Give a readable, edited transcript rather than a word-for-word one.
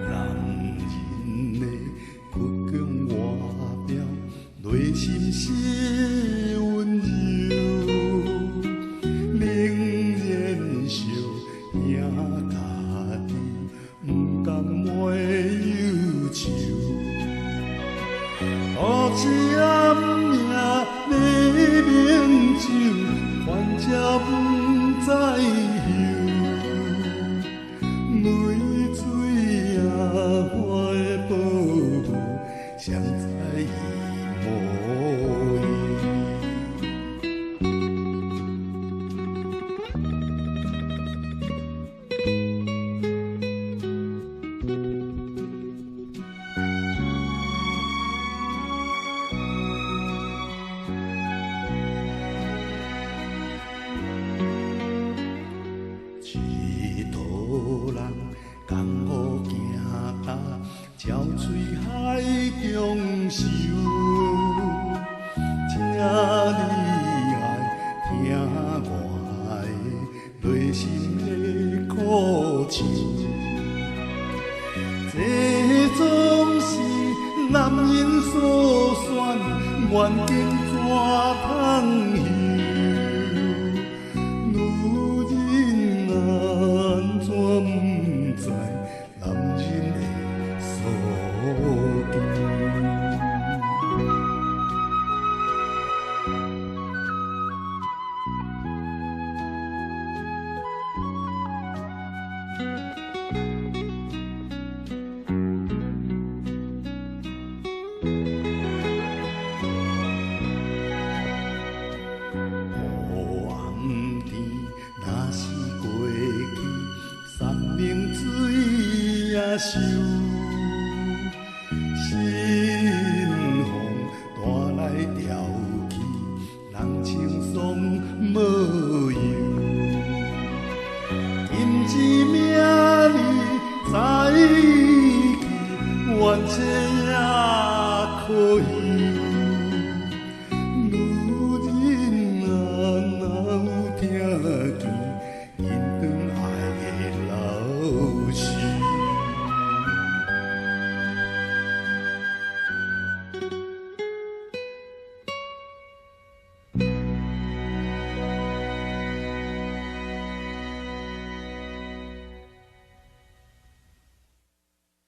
男人的倔強外表，內心是溫柔，寧願相兄家己，毋甘袂憂愁。獨自暗夜欲明晝，還才毋知休。淚水啊，我的寶母，誰知伊模樣？一途人江湖行踏，潮吹海中泅。請你愛聽我的內心的苦愁。這總是男人所選，願景怎通休？女人安怎毋知男人的所求？烏暗天若是過去，山明水也秀，新風帶來潮氣，人清爽無憂。